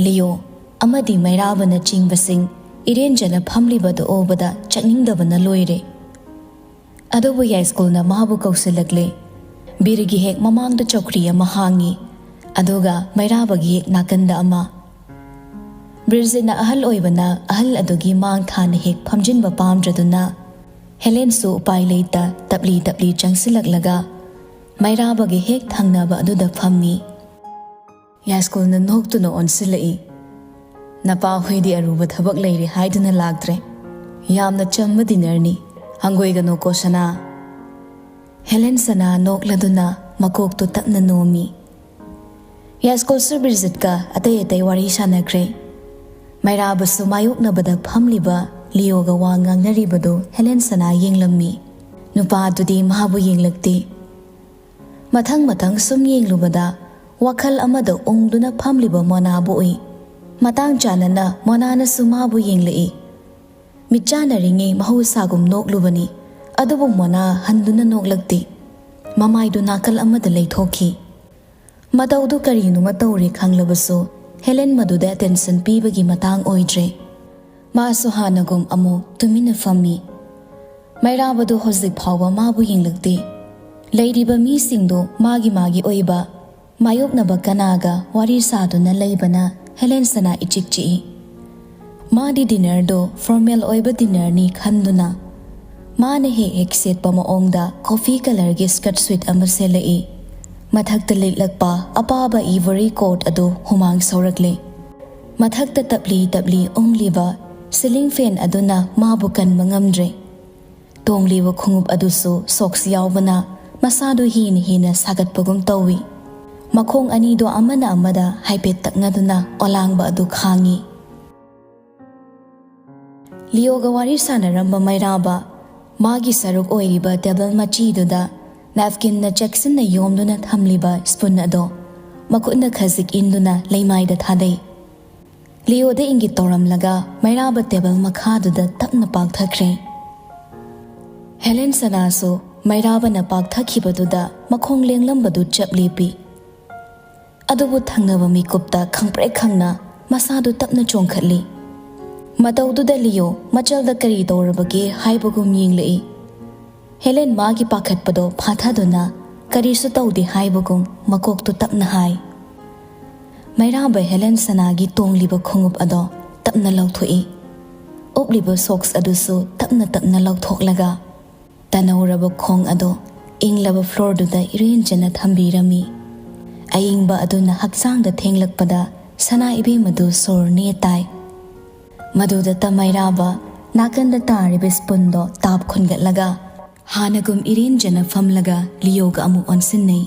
ꯂꯤꯑꯣ ꯑꯃꯗꯤ ꯃꯩꯔꯥꯕꯅꯆꯤꯡꯕꯁꯤꯡ ꯏꯔꯦꯟꯖꯅ ꯐꯝꯂꯤꯕꯗꯨ ꯎꯕꯗ ꯆꯠꯅꯤꯡꯗꯕꯅ ꯂꯣꯏꯔꯦ꯫ ꯑꯗꯨꯕꯨ ꯌꯥꯏꯁ꯭ꯀꯨꯜꯅ ꯃꯥꯕꯨ ꯀꯧꯁꯤꯜꯂꯛꯂꯦ꯫ ꯕꯤꯔꯒꯤ ꯍꯦꯛ ꯃꯃꯥꯡꯗ ꯆꯧꯀ꯭ꯔꯤ ꯑꯃ ꯍꯥꯡꯉꯤ, ꯑꯗꯨꯒ ꯃꯩꯔꯥꯕꯒꯤ ꯍꯦꯛ ꯅꯥꯀꯟꯗ ꯑꯃ꯫ ꯕ꯭ꯔꯤꯖꯤꯠꯅ ꯑꯍꯜ ꯑꯣꯏꯕꯅ ꯑꯍꯜ ꯑꯗꯨꯒꯤ ꯃꯥꯡ ꯊꯥꯅ ꯍꯦꯛ ꯐꯝꯖꯤꯟꯕ ꯄꯥꯝꯗ꯭ꯔꯗꯨꯅ ꯍꯦꯂꯦꯟꯁꯨ ꯎꯄꯥꯏ ꯂꯩꯇ ꯇꯞꯂꯤ ꯇꯞꯂꯤ ꯆꯪꯁꯤꯜꯂꯛꯂꯒ ꯃꯩꯔꯥꯕꯒꯤ ꯍꯦꯛ ꯊꯪꯅꯕ ꯑꯗꯨꯗ ꯐꯝꯃꯤ꯫ ꯌꯥꯏꯁ꯭ꯀꯨꯜꯅ ꯅꯣꯛꯇꯨꯅ ꯑꯣꯟꯁꯤꯜꯂꯛꯏ꯫ "ꯅꯄꯥ ꯍꯣꯏꯗꯤ ꯑꯔꯨꯕ ꯊꯕꯛ ꯂꯩꯔꯦ ꯍꯥꯏꯗꯨꯅ ꯂꯥꯛꯇ꯭ꯔꯦ꯫ ꯌꯥꯝꯅ ꯆꯝꯕ ꯗꯤꯅꯔꯅꯤ꯫ ꯍꯪꯒꯣꯏꯒꯅꯨꯀꯣ ꯁꯅꯥ꯫" ꯍꯦꯂꯦꯟ ꯁꯅꯥ ꯅꯣꯛꯂꯗꯨꯅ ꯃꯀꯣꯛꯇꯨ ꯇꯞꯅ ꯅꯣꯝꯃꯤ꯫ ꯌꯥꯏꯁ꯭ꯀꯨꯜꯁꯨ ꯕ꯭ꯔꯤꯖꯤꯠꯀ ꯑꯇꯩ ꯑꯇꯩ ꯋꯥꯔꯤ ꯁꯥꯟꯅꯈ꯭ꯔꯦ꯫ ꯃꯩꯔꯥꯕꯁꯨ ꯃꯥꯌꯣꯛꯅꯕꯗ ꯐꯝꯂꯤꯕ ꯂꯤꯑꯣꯒ ꯋꯥ ꯉꯥꯡꯅꯔꯤꯕꯗꯨ ꯍꯦꯂꯦꯟ ꯁꯅꯥ ꯌꯦꯡꯂꯝꯃꯤ꯫ ꯅꯨꯄꯥꯗꯨꯗꯤ ꯃꯥꯕꯨ ꯌꯦꯡꯂꯛꯇꯦ꯫ ꯃꯊꯪ ꯃꯊꯪ ꯁꯨꯝ ꯌꯦꯡꯂꯨꯕꯗ ꯋꯥꯈꯜ ꯑꯃꯗ ꯎꯪꯗꯨꯅ ꯐꯝꯂꯤꯕ ꯃꯣꯅꯥꯕꯨ ꯎꯏ꯫ ꯃꯇꯥꯡ ꯆꯥꯅꯅ ꯃꯣꯅꯥꯅꯁꯨ ꯃꯥꯕꯨ ꯌꯦꯡꯂꯛꯏ꯫ ꯃꯤꯠꯆꯥꯟꯅꯔꯤꯉꯩ ꯃꯍꯧꯁꯥꯒꯨꯝ ꯅꯣꯛꯂꯨꯕꯅꯤ, ꯑꯗꯨꯕꯨ ꯃꯣꯅꯥ ꯍꯟꯗꯨꯅ ꯅꯣꯛꯂꯛꯇꯦ꯫ ꯃꯃꯥꯏꯗꯨ ꯅꯥꯀꯜ ꯑꯃꯗ ꯂꯩꯊꯣꯛꯈꯤ꯫ ꯃꯇꯧꯗꯨ ꯀꯔꯤꯅꯣꯃ ꯇꯧꯔꯦ ꯈꯪꯂꯕꯁꯨ ꯍꯦꯂꯦꯟ ꯃꯗꯨꯗ ꯑꯦꯇꯦꯟꯁꯟ ꯄꯤꯕꯒꯤ ꯃꯇꯥꯡ ꯑꯣꯏꯗ꯭ꯔꯦ꯫ ꯃꯥꯁꯨ ꯍꯥꯟꯅꯒꯨꯝ ꯑꯃꯨꯛ ꯇꯨꯃꯤꯟꯅ ꯐꯝꯃꯤ꯫ ꯃꯩꯔꯥꯕꯗꯨ ꯍꯧꯖꯤꯛ ꯐꯥꯎꯕ ꯃꯥꯕꯨ ꯌꯦꯡꯂꯛꯇꯦ꯫ ꯂꯩꯔꯤꯕ ꯃꯤꯁꯤꯡꯗꯨ ꯃꯥꯒꯤ ꯃꯥꯒꯤ ꯑꯣꯏꯕ ꯃꯥꯌꯣꯛꯅꯕ ꯀꯅꯥꯒ ꯋꯥꯔꯤ ꯁꯥꯗꯨꯅ ꯂꯩꯕꯅ ꯍꯦꯂꯦꯟ ꯁꯅꯥ ꯏꯆꯤꯛ ꯆꯤꯛꯏ꯫ ꯃꯥꯗꯤ ꯗꯤꯅꯔꯗꯣ ꯐꯣꯔꯃꯦꯜ ꯑꯣꯏꯕ ꯗꯤꯅꯔꯅꯤ ꯈꯟꯗꯨꯅ ꯃꯥꯅ ꯍꯦꯛ ꯍꯦꯛ ꯁꯦꯠꯄ ꯃꯑꯣꯡꯗ ꯀꯣꯐꯤ ꯀꯂꯔꯒꯤ ꯁ꯭ꯀꯔꯠ ꯁ꯭ꯋꯤꯠ ꯑꯃ ꯁꯦꯠꯂꯛꯏ꯫ ꯃꯊꯛꯇ ꯂꯤꯠꯂꯛꯄ ꯑꯄꯥꯕ ꯏꯚꯣꯔꯤ ꯀꯣꯠ ꯑꯗꯨ ꯍꯨꯃꯥꯡ ꯁꯧꯔꯛꯂꯦ꯫ ꯃꯊꯛꯇ ꯇꯞꯂꯤ ꯇꯞꯂꯤ ꯎꯪꯂꯤꯕ ꯁꯤꯂꯤꯡ ꯐꯦꯟ ꯑꯗꯨꯅ ꯃꯥꯕꯨ ꯀꯟꯕ ꯉꯝꯗ꯭ꯔꯦ꯫ ꯇꯣꯡꯂꯤꯕ ꯈꯣꯡꯎꯞ ꯑꯗꯨꯁꯨ ꯁꯣꯛꯁ ꯌꯥꯎꯕꯅ ꯃꯁꯥꯗꯨ ꯍꯦꯟꯅ ꯍꯦꯟꯅ ꯁꯥꯒꯠꯄꯒꯨꯝ ꯇꯧꯏ꯫ ꯃꯈꯣꯡ ꯑꯅꯤꯗꯣ ꯑꯃꯅ ꯑꯃꯗ ꯍꯥꯏꯐꯦꯠ ꯇꯛꯅꯗꯨꯅ ꯑꯣꯂꯥꯡꯕ ꯑꯗꯨ ꯈꯥꯡꯏ꯫ ꯂꯤꯑꯣꯒ ꯋꯥꯔꯤ ꯁꯥꯟꯅꯔꯝꯕ ꯃꯩꯔꯥꯕ ꯃꯥꯒꯤ ꯁꯔꯨꯛ ꯑꯣꯏꯔꯤꯕ ꯇꯦꯕꯜ ꯃꯆꯤꯗꯨꯗ ꯅꯦꯞꯀꯤꯟꯅ ꯆꯦꯛꯁꯤꯟꯅ ꯌꯣꯝꯗꯨꯅ ꯊꯝꯂꯤꯕ ꯁ꯭ꯄꯨꯟ ꯑꯗꯣ ꯃꯈꯨꯠꯅ ꯈꯖꯤꯛ ꯏꯟꯗꯨꯅ ꯂꯩꯃꯥꯏꯗ ꯊꯥꯗꯩ꯫ ꯂꯤꯑꯣꯗ ꯏꯪꯒꯤꯠ ꯇꯧꯔꯝꯂꯒ ꯃꯩꯔꯥꯕ ꯇꯦꯕꯜ ꯃꯈꯥꯗꯨꯗ ꯇꯞꯅ ꯄꯥꯛꯊꯈ꯭ꯔꯦ꯫ ꯍꯦꯂꯦꯟ ꯁꯅꯥꯁꯨ ꯃꯩꯔꯥꯕꯅ ꯄꯥꯛꯊꯈꯤꯕꯗꯨꯗ ꯃꯈꯣꯡ ꯂꯦꯡꯂꯝꯕꯗꯨ ꯆꯞ ꯂꯦꯞꯄꯤ꯫ ꯑꯗꯨꯕꯨ ꯊꯪꯅꯕ ꯃꯤꯀꯨꯞꯇ ꯈꯪꯄ꯭ꯔꯦꯛ ꯈꯪꯅ ꯃꯁꯥꯗꯨ ꯇꯞꯅ ꯆꯣꯡꯈꯠꯂꯤ꯫ ꯃꯇꯧꯗꯨꯗ ꯂꯤꯑꯣ ꯃꯆꯜꯗ ꯀꯔꯤ ꯇꯧꯔꯕꯒꯦ ꯍꯥꯏꯕꯒꯨꯝ ꯌꯦꯡꯂꯛꯏ꯫ ꯍꯦꯂꯦꯟ ꯃꯥꯒꯤ ꯄꯥꯈꯠꯄꯗꯣ ꯐꯥꯊꯗꯨꯅ ꯀꯔꯤꯁꯨ ꯇꯧꯗꯦ ꯍꯥꯏꯕꯒꯨꯝ ꯃꯀꯣꯛꯇꯨ ꯇꯞꯅ ꯍꯥꯏ꯫ ꯃꯩꯔꯥꯕ ꯍꯦꯂꯦꯟ ꯁꯅꯥꯒꯤ ꯇꯣꯡꯂꯤꯕ ꯈꯣꯡꯎꯞ ꯑꯗꯣ ꯇꯞꯅ ꯂꯧꯊꯣꯛꯏ꯫ ꯎꯞꯂꯤꯕ ꯁꯣꯛꯁ ꯑꯗꯨꯁꯨ ꯇꯞꯅ ꯇꯞꯅ ꯂꯧꯊꯣꯛꯂꯒ ꯇꯅꯧꯔꯕ ꯈꯣꯡ ꯑꯗꯣ ꯏꯪꯂꯕ ꯐ꯭ꯂꯣꯔꯗꯨꯗ ꯏꯔꯦꯟꯖꯅ ꯊꯝꯕꯤꯔꯝꯃꯤ꯫ ꯑꯏꯪꯕ ꯑꯗꯨꯅ ꯍꯛꯆꯥꯡꯗ ꯊꯦꯡꯂꯛꯄꯗ ꯁꯅꯥ ꯏꯕꯦꯝ ꯑꯗꯨ ꯁꯣꯔ ꯅꯦ ꯇꯥꯏ꯫ ꯃꯗꯨꯗꯇ ꯃꯩꯔꯥꯕ ꯅꯥꯀꯟꯗ ꯇꯥꯔꯤꯕ ꯁ꯭ꯄꯨꯟꯗꯣ ꯇꯥꯞ ꯈꯨꯟꯒꯠꯂꯒ ꯍꯥꯟꯅꯒꯨꯝ ꯏꯔꯦꯟꯖꯅ ꯐꯝꯂꯒ ꯂꯤꯑꯣꯒ ꯑꯃꯨꯛ ꯑꯣꯟꯁꯤꯟꯅꯩ꯫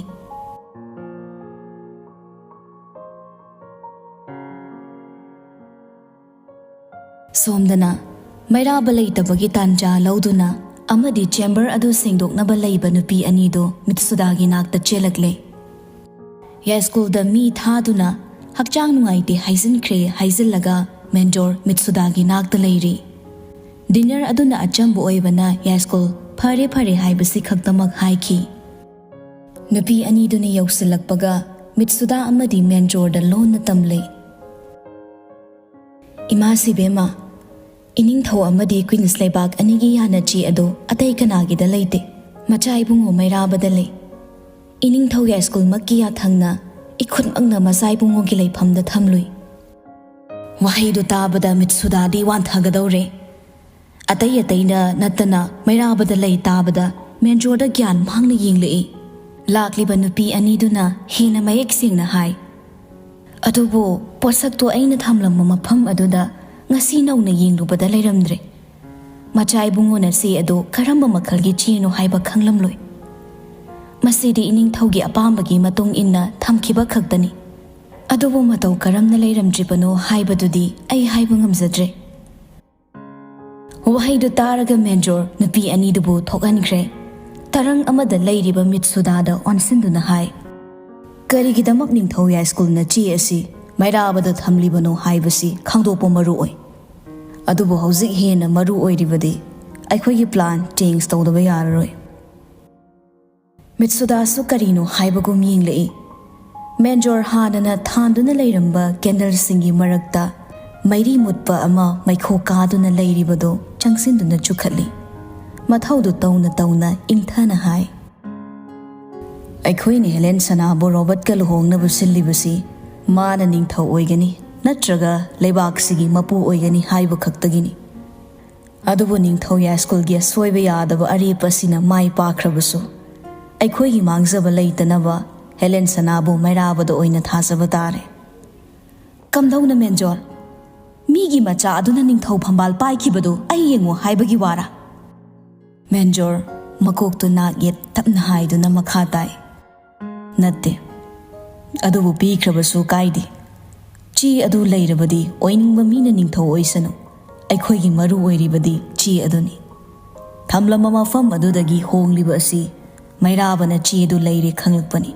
ꯁꯣꯝꯗꯅ ꯃꯩꯔꯥꯕ ꯂꯩꯇꯕꯒꯤ ꯇꯥꯟꯖꯥ ꯂꯧꯗꯨꯅ ꯑꯃꯗꯤ ꯆꯦꯝꯕꯔ ꯑꯗꯨ ꯁꯦꯡꯗꯣꯛꯅꯕ ꯂꯩꯕ ꯅꯨꯄꯤ ꯑꯅꯤꯗꯨ ꯃꯤꯠꯁꯨꯗꯥꯒꯤ ꯅꯥꯛꯇ ꯆꯦꯜꯂꯛꯂꯦ꯫ ꯌꯥꯏꯁ꯭ꯀꯨꯜꯗ ꯃꯤ ꯊꯥꯗꯨꯅ ꯍꯛꯆꯥꯡ ꯅꯨꯡꯉꯥꯏꯇꯦ ꯍꯥꯏꯖꯤꯟꯈ꯭ꯔꯦ ꯍꯥꯏꯖꯤꯜꯂꯒ ꯃꯦꯟꯖꯣꯔ ꯃꯤꯠꯁꯨꯗꯥꯒꯤ ꯅꯥꯛꯇ ꯂꯩꯔꯤ꯫ ꯗꯤꯅꯔ ꯑꯗꯨꯅ ꯑꯆꯝꯕ ꯑꯣꯏꯕꯅ ꯌꯥꯏꯁ꯭ꯀꯨꯜ ꯐꯔꯦ ꯐꯔꯦ ꯍꯥꯏꯕꯁꯤ ꯈꯛꯇꯃꯛ ꯍꯥꯏꯈꯤ꯫ ꯅꯨꯄꯤ ꯑꯅꯤꯗꯨꯅ ꯌꯧꯁꯤꯜꯂꯛꯄꯒ ꯃꯤꯠꯁꯨꯗꯥ ꯑꯃꯗꯤ ꯃꯦꯟꯖꯣꯔꯗ ꯂꯣꯟꯅ ꯇꯝꯂꯦ꯫ ꯏꯃꯥ ꯁꯤꯕꯦꯝꯃ, ꯏꯅꯤꯡꯊꯧ ꯑꯃꯗꯤ ꯀ꯭ꯋꯤꯟꯁ ꯂꯩꯕꯥꯛ ꯑꯅꯤꯒꯤ ꯌꯥꯅ ꯆꯦ ꯑꯗꯨ ꯑꯇꯩ ꯀꯅꯥꯒꯤꯗ ꯂꯩꯇꯦ꯫ ꯃꯆꯥ ꯏꯕꯨꯡꯉꯣ ꯃꯩꯔꯥꯕꯗ ꯂꯩ꯫ ꯏꯅꯤꯡꯊꯧ ꯌꯥꯏꯁ꯭ꯀꯨꯜꯃꯛꯀꯤ ꯌꯥꯊꯪꯅ ꯏꯈꯨꯠꯃꯛꯅ ꯃꯆꯥ ꯏꯕꯨꯡꯉꯣꯒꯤ ꯂꯩꯐꯝꯗ ꯊꯝꯂꯨꯏ꯫ ꯋꯥꯍꯩꯗꯨ ꯇꯥꯕꯗ ꯃꯤꯠꯁꯨꯗꯥꯗꯤ ꯋꯥꯟꯊꯒꯗꯧꯔꯦ꯫ ꯑꯇꯩ ꯑꯇꯩꯅ ꯅꯠꯇꯅ ꯃꯩꯔꯥꯕꯗ ꯂꯩ ꯇꯥꯕꯗ ꯃꯦꯟꯖꯣꯔꯗ ꯒ꯭ꯌꯥꯟ ꯃꯥꯡꯅ ꯌꯦꯡꯂꯛꯏ꯫ ꯂꯥꯛꯂꯤꯕ ꯅꯨꯄꯤ ꯑꯅꯤꯗꯨꯅ ꯍꯦꯟꯅ ꯃꯌꯦꯛ ꯁꯦꯡꯅ ꯍꯥꯏ, "ꯑꯗꯨꯕꯨ ꯄꯣꯠꯁꯛꯇꯣ ꯑꯩꯅ ꯊꯝꯂꯝꯕ ꯃꯐꯝ ꯑꯗꯨꯗ ꯉꯁꯤ ꯅꯧꯅ ꯌꯦꯡꯂꯨꯕꯗ ꯂꯩꯔꯝꯗ꯭ꯔꯦ꯫ ꯃꯆꯥ ꯏꯕꯨꯡꯉꯣꯅ ꯆꯦ ꯑꯗꯨ ꯀꯔꯝꯕ ꯃꯈꯜꯒꯤ ꯆꯦꯅꯣ ꯍꯥꯏꯕ ꯈꯪꯂꯝꯂꯣꯏ꯫ ꯃꯁꯤꯗꯤ ꯏꯅꯤꯡꯊꯧꯒꯤ ꯑꯄꯥꯝꯕꯒꯤ ꯃꯇꯨꯡ ꯏꯟꯅ ꯊꯝꯈꯤꯕ ꯈꯛꯇꯅꯤ꯫ ꯑꯗꯨꯕꯨ ꯃꯇꯧ ꯀꯔꯝꯅ ꯂꯩꯔꯝꯗ꯭ꯔꯤꯕꯅꯣ ꯍꯥꯏꯕꯗꯨꯗꯤ ꯑꯩ ꯍꯥꯏꯕ ꯉꯝꯖꯗ꯭ꯔꯦ"꯫ ꯋꯥꯍꯩꯗꯨ ꯇꯥꯔꯒ ꯃꯦꯟꯖꯣꯔ ꯅꯨꯄꯤ ꯑꯅꯤꯗꯨꯕꯨ ꯊꯣꯛꯍꯟꯈ꯭ꯔꯦ꯫ ꯇꯔꯪ ꯑꯃꯗ ꯂꯩꯔꯤꯕ ꯃꯤꯠꯁꯨꯗꯥꯗ ꯑꯣꯟꯁꯤꯟꯗꯨꯅ ꯍꯥꯏ, "ꯀꯔꯤꯒꯤꯗꯃꯛ ꯅꯤꯡꯊꯧ ꯌꯥꯏꯁ꯭ꯀꯨꯜꯅ ꯆꯦ ꯑꯁꯤ ꯃꯩꯔꯥꯕꯗ ꯊꯝꯂꯤꯕꯅꯣ ꯍꯥꯏꯕꯁꯤ ꯈꯪꯗꯣꯛꯄ ꯃꯔꯨ ꯑꯣꯏ꯫ ꯑꯗꯨꯕꯨ ꯍꯧꯖꯤꯛ ꯍꯦꯟꯅ ꯃꯔꯨ ꯑꯣꯏꯔꯤꯕꯗꯤ ꯑꯩꯈꯣꯏꯒꯤ ꯄ꯭ꯂꯥꯟ ꯆꯦꯟꯖ ꯇꯧꯗꯕ ꯌꯥꯔꯔꯣꯏ"꯫ ꯃꯤꯠꯁꯨꯗꯥꯁꯨ ꯀꯔꯤꯅꯣ ꯍꯥꯏꯕꯒꯨꯝ ꯌꯦꯡꯂꯛꯏ꯫ ꯃꯦꯟꯖꯣꯔ ꯍꯥꯟꯅꯅ ꯊꯥꯟꯗꯨꯅ ꯂꯩꯔꯝꯕ ꯀꯦꯟꯗꯜꯁꯤꯡꯒꯤ ꯃꯔꯛꯇ ꯃꯩꯔꯤ ꯃꯨꯠꯄ ꯑꯃ ꯃꯩꯈꯨ ꯀꯥꯗꯨꯅ ꯂꯩꯔꯤꯕꯗꯨ ꯆꯪꯁꯤꯟꯗꯨꯅ ꯆꯨꯈꯠꯂꯤ꯫ ꯃꯊꯧꯗꯨ ꯇꯧꯅ ꯇꯧꯅ ꯏꯪꯊꯅ ꯍꯥꯏ, "ꯑꯩꯈꯣꯏꯅ ꯍꯦꯂꯦꯟ ꯁꯅꯥꯕꯨ ꯔꯣꯕꯔꯠꯀ ꯂꯨꯍꯣꯡꯅꯕ ꯁꯤꯜꯂꯤꯕꯁꯤ ꯃꯥꯅ ꯅꯤꯡꯊꯧ ꯑꯣꯏꯒꯅꯤ ꯅꯠꯇ꯭ꯔꯒ ꯂꯩꯕꯥꯛꯁꯤꯒꯤ ꯃꯄꯨ ꯑꯣꯏꯒꯅꯤ ꯍꯥꯏꯕ ꯈꯛꯇꯒꯤꯅꯤ꯫ ꯑꯗꯨꯕꯨ ꯅꯤꯡꯊꯧ ꯌꯥꯏꯁ꯭ꯀꯨꯜꯒꯤ ꯑꯁꯣꯏꯕ ꯌꯥꯗꯕ ꯑꯔꯦꯞꯄ ꯑꯁꯤꯅ ꯃꯥꯏ ꯄꯥꯛꯈ꯭ꯔꯕꯁꯨ, ꯑꯩꯈꯣꯏꯒꯤ ꯃꯥꯡꯖꯕ ꯂꯩꯇꯅꯕ ꯍꯦꯂꯦꯟ ꯁꯅꯥꯕꯨ ꯃꯩꯔꯥꯕꯗ ꯑꯣꯏꯅ ꯊꯥꯖꯕ ꯇꯥꯔꯦ"꯫ "ꯀꯝꯗꯧꯅ ꯃꯦꯟꯖꯣꯔ? ꯃꯤꯒꯤ ꯃꯆꯥ ꯑꯗꯨꯅ ꯅꯤꯡꯊꯧ ꯐꯝꯕꯥꯜ ꯄꯥꯏꯈꯤꯕꯗꯨ ꯑꯩ ꯌꯦꯡꯉꯨ ꯍꯥꯏꯕꯒꯤ ꯋꯥꯔꯥ?" ꯃꯦꯟꯖꯣꯔ ꯃꯀꯣꯛꯇꯨ ꯅꯥꯛ ꯌꯦꯠ ꯇꯞꯅ ꯍꯥꯏꯗꯨꯅ ꯃꯈꯥ ꯇꯥꯏ, "ꯅꯠꯇꯦ꯫ ꯑꯗꯨꯕꯨ ꯄꯤꯈ꯭ꯔꯕꯁꯨ ꯀꯥꯏꯗꯦ꯫ ꯆꯦ ꯑꯗꯨ ꯂꯩꯔꯕꯗꯤ ꯑꯣꯏꯅꯤꯡꯕ ꯃꯤꯅ ꯅꯤꯡꯊꯧ ꯑꯣꯏꯁꯅꯨ꯫ ꯑꯩꯈꯣꯏꯒꯤ ꯃꯔꯨ ꯑꯣꯏꯔꯤꯕꯗꯤ ꯆꯦ ꯑꯗꯨꯅꯤ꯫ ꯊꯝꯂꯝꯕ ꯃꯐꯝ ꯑꯗꯨꯗꯒꯤ ꯍꯣꯡꯂꯤꯕ ꯑꯁꯤ ꯃꯩꯔꯥꯕꯅ ꯆꯦ ꯑꯗꯨ ꯂꯩꯔꯦ ꯈꯪꯂꯛꯄꯅꯤ꯫